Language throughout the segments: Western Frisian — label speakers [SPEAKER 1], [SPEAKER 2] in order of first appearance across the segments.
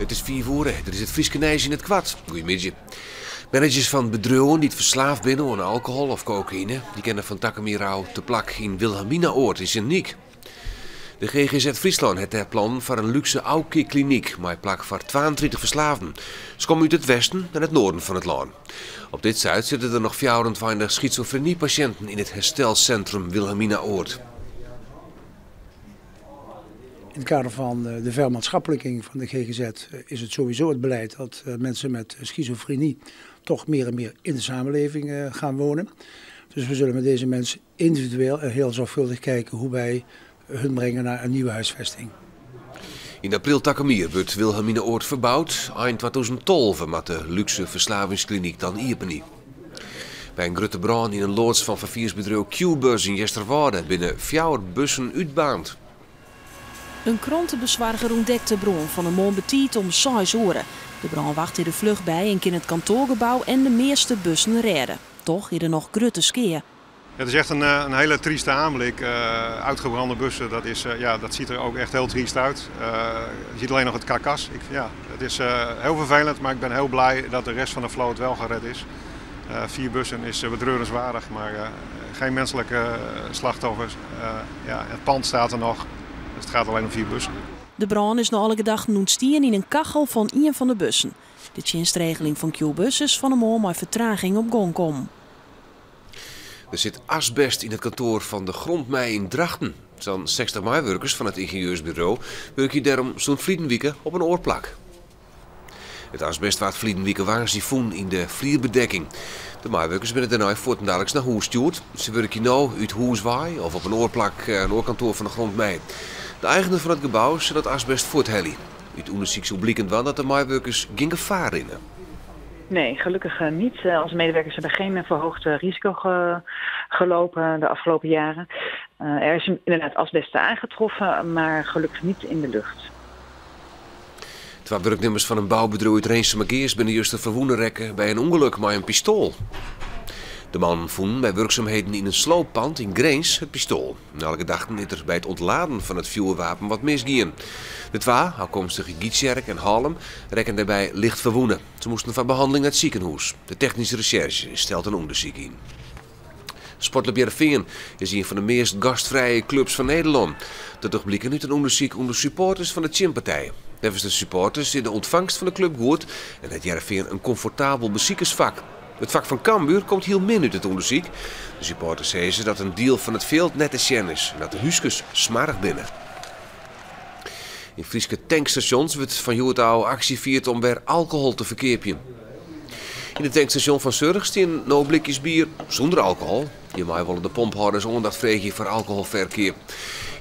[SPEAKER 1] It is fiif oere, dit is it Fryske nijs yn it koart. Goeiemiddei. Managers fan bedriuwen dy't ferslaafd binne oan alkohol of kokaïne, dy kinne fan takom jier ôf te plak yn Wilhelminaoord yn Sint Nyk. De GGZ Fryslân hat dêr plannen foar in lúkse ôfkickklinyk mei plak foar 32 ferslaafden. Se komme út it westen en it noarden fan it lân. Op dit stuit sitte der noch 24 schizofrenie-pasjinten yn it herstelsintrum Wilhelminaoord.
[SPEAKER 2] In het kader van de vermaatschappelijking van de GGZ is het sowieso het beleid dat mensen met schizofrenie toch meer en meer in de samenleving gaan wonen. Dus we zullen met deze mensen individueel en heel zorgvuldig kijken hoe wij hun brengen naar een nieuwe huisvesting.
[SPEAKER 1] Yn april takom jier wurdt Wilhelminaoord ferboud. Ein 2012 moat de lúkse ferslavingsklinyk dan iepenje. By in grutte brân yn in loads fan ferfiersbedriuw Qbuzz yn Easterwâlde binne fjouwer bussen útbaarnd.
[SPEAKER 3] In krantebesoarger ûntdekt de brân fan 'e moarn betiid om seis oere. De brânwacht is der fluch by en kin it kantoargebou en de measte bussen rêde. Toch is der noch grutte skea.
[SPEAKER 4] Het is echt een hele trieste aanblik. Uitgebrande bussen, ja, dat ziet er ook echt heel triest uit. Je ziet alleen nog het karkas. Ja, het is heel vervelend, maar ik ben heel blij dat de rest van de vloot wel gered is. Vier bussen is betreurenswaardig, maar geen menselijke slachtoffers. Ja, het pand staat er nog, dus het gaat alleen om vier bussen.
[SPEAKER 3] De brân is nei alle gedachten ûntstien yn in kachel fan ien fan de bussen. De tsjinstregeling fan Qbuzz is fan 'e moarn mei fertraging op gong kommen.
[SPEAKER 1] Der sit asbest yn it kantoar fan de Grontmij yn Drachten. Sa'n 60 meiwurkers fan it yngenieursburo wurkje dêrom sûnt ferline wike op in oar plak. It asbest waard ferline wike woansdei fûn yn de flierbedekking. De meiwurkers binne dêrnei fuortendaliks nei hûs stjoerd. Se wurkje no út hûs wei of op in oar plak, in oar kantoar fan de Grontmij. De eigener fan it gebou sil it asbest fuorthelje. Ut ûndersyk soe bliken dwaan dat de meiwurkers gjin gefaar rinne.
[SPEAKER 5] Nee, gelukkig niet. Onze medewerkers hebben geen verhoogd risico gelopen de afgelopen jaren. Er is inderdaad asbest aangetroffen, maar gelukkig niet in de lucht.
[SPEAKER 1] Twa wurknimmers fan in boubedriuw út Rinsumageast binne juster ferwûne rekke by in ûngelok mei in pistoal. De mannen fûnen by wurksumheden yn in slooppand yn Grins it pistoal. Nei alle gedachten is der by it ûntladen fan it fjoerwapen wat misgien. De twa, ôfkomstich út Gytsjerk en Hallum, rekken dêrby licht ferwûne. Se moasten foar behanneling nei it sikehûs. De technyske resjerzje stelt in ûndersyk yn. Sportklup Hearrenfean is ien fan de meast gastfrije klups fan Nederlân. Dat docht bliken út in ûndersyk ûnder supporters fan de tsjinpartij. Neffens de supporters is de ûntfangst fan de klup goed en hat Hearrenfean in komfortabel besikersfak. It fak fan Cambuur komt hiel min út it ûndersyk. De supporters sizze dat in diel fan it fjild net te sjen is en dat de húskes smoarch binne. Yn Fryske tankstasjons wurdt fan hjoed ôf aksje fierd om wer alkohol te ferkeapjen. Yn it tankstasjon fan Surch stean no blikjes bier sûnder alkohol. Hjirmei wolle de pomphâlders oandacht freegje foar alkoholferkeap.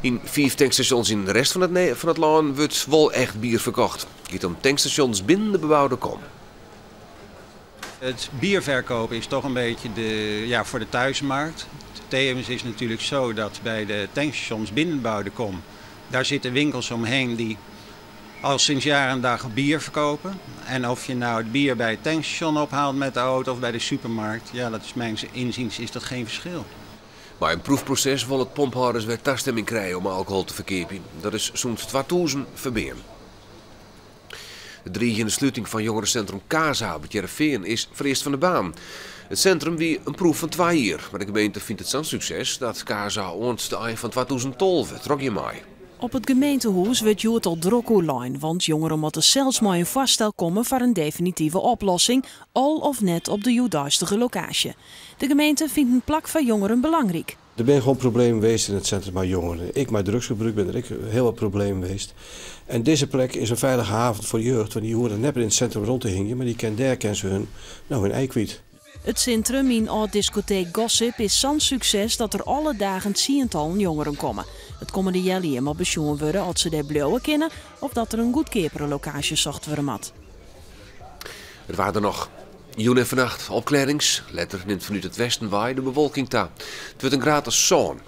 [SPEAKER 1] Yn fiif tankstasjons yn de rest fan it lân wurdt wol echt bier ferkocht. It giet om tankstasjons binnen de beboude kom.
[SPEAKER 6] Het bierverkoop is toch een beetje de, ja, voor de thuismarkt. Tevens is het natuurlijk zo dat bij de tankstations binnen de bebouwde kom, daar zitten winkels omheen die al sinds jaar en dag bier verkopen. En of je nou het bier bij het tankstation ophaalt met de auto of bij de supermarkt, ja, dat is mijn inziens is dat geen verschil.
[SPEAKER 1] Mei in proefproses wolle pomphâlders wer tastimming krije om alkohol te ferkeapjen. Dat is sûnt 2000 ferbean. De driigjende sluting fan jongeresintrum Casa op It Hearrenfean is foarearst fan de baan. It sintrum wie in proef fan twa jier, mar de gemeente fynt it sa'n sukses dat Casa oant de ein fan 2012 trochgean mei.
[SPEAKER 3] Op it gemeentehûs wurdt hjoed al drok oerlein, want jongeren moatte sels mei in foarstel komme foar in definitive oplossing, al of net op de hjoeddeistige lokaasje. De gemeente fynt in plak foar jongeren belangryk.
[SPEAKER 7] Der binne gewoan problemen west yn it sintrum mei jongeren. Ek mei drugsgebrûk binne der ek hiel wat problemen west. En dizze plek is in feilige haven foar jeugd, want dy hoege net mear yn it sintrum rûn te hingjen, mar dy kin dêr kin se hun, no, hun ei kwyt.
[SPEAKER 3] It sintrum yn âld-diskoteek Gossip is sa'n sukses dat der alle dagen tsientallen jongeren komme. It kommende healjier moat besjoen wurde oft se dêr bliuwe kinne of dat der in goedkeapere lokaasje socht wurde moat.
[SPEAKER 1] It waar dan noch. Jûn en fannacht opklearrings. Letter nimt fanút it westen wei de bewolking ta. It wurdt in graad as sân.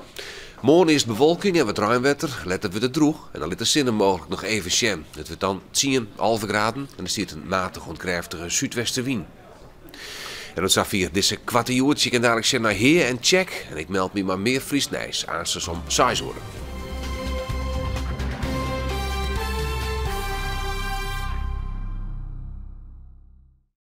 [SPEAKER 1] Moarn earst bewolking en wat reinwetter. Letter wurdt it drûch en dan lit de sinne mooglik noch even sjen. It wurdt dan tsien, 11 graden en der stiet in matige oant krêftige súdwestewyn. En oant safier dizze koarte Hjoed. Je kinne daliks sjen nei Hea en Tsjek. En ik meld my mei mear Frysk nijs aanstens om seis oere.